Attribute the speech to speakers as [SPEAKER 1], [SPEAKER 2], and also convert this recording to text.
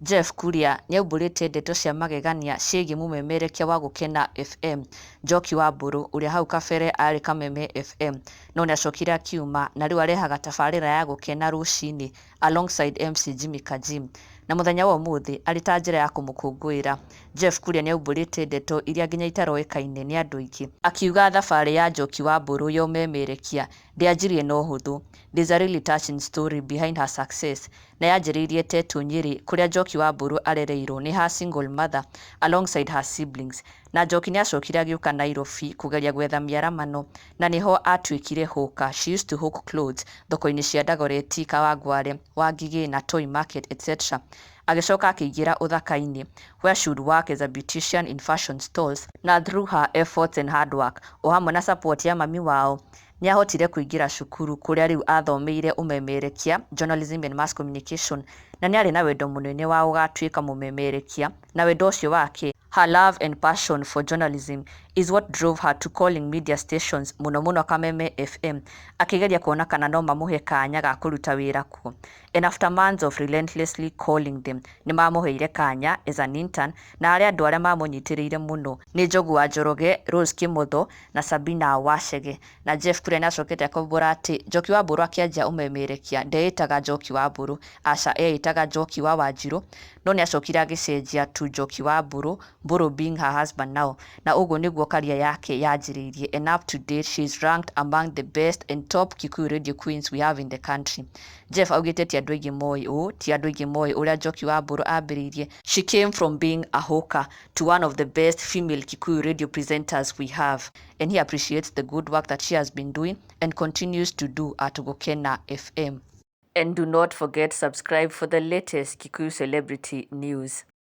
[SPEAKER 1] Jeff Kuria nĩaumbũrĩte ndeto cia magegania ciĩgiĩ mũmemerekia wa Gũkena FM, Njoki wa Mbũrũ, ũrĩa hau kabere arĩ Kameme FM, no nĩacokire akiuma na rĩu arehaga tabarĩra ya Gũkena rũcinĩ alongside MC Jimmy Kajim. Na mũthenya wa ũmũthĩ arĩ ta njĩra ya kũmũkũngũĩra, Jeff Kuria nĩaumbũrĩte ndeto iria nginya itaroĩkaine nĩ andũ aingĩ, akiuga thabarĩ ya Njoki wa Mbũrũ ya ũmemerekia ndĩanjirie na ũhũthũ. There's a really touching story behind her success, na yanjĩrĩirie Tetu Nyĩrĩ, kũrĩa Njoki wa Mbũrũ arereirwo nĩ her single mother alongside her siblings. Na Njoki nĩacokire agĩũka Nairobi kũgeria gwetha mĩaramano, na nĩho atuĩkire hawker. She used to hawk clothes thoko-inĩ cia Dagoretti, Kawangware, Wangigĩ na Toi Market, etc. Agĩcoka akĩingĩra ũthaka-inĩ, where she would work as a beautician in fashion stalls, na through her efforts and hard work o hamwe na support ya mami wao, nĩahotire kũingĩra cukuru kũrĩa rĩu athomeire ũmemerekia, journalism and mass communication, na nĩarĩ na wendo mũnene wa gũgatuĩka mũmemerekia, na wendo ũcio wake, her love and passion for journalism, is what drove her to calling media stations, mũno mũno Kameme FM, akĩgeria kuona kana no mamũhe kanya ga kũruta wĩra kuo. And after months of relentlessly calling them, nĩmamũheire kanya as an intern, na harĩ andũ arĩa mamũnyitĩrĩire mũno nĩ Njogu wa Njoroge, Rose Kimotho na Sabina Wachege. Na Jeff Kuria nĩacokete akaumbũra atĩ Njoki wa Mbũrũ akĩanjia ũmemerekia ndeĩtaga Njoki wa Mbũrũ, aca, eĩtaga Njoki wa Wanjirũ, no nĩacokire agĩcenjia to Njoki wa Mbũrũ, Mbũrũ being her husband now, na ũguo nĩguo career yake yanjĩrĩirie, and up to date she is ranked among the best and top Kikuyu radio queens we have in the country. Jeff augĩte ti andũ aingĩ moĩ ũũ, ti andũ aingĩ moĩ ũrĩa Njoki wa Mbũrũ ambĩrĩirie. She came from being a hawker to one of the best female Kikuyu radio presenters we have, and he appreciates the good work that she has been doing and continues to do at Gũkena FM. And do not forget, subscribe for the latest Kikuyu celebrity news.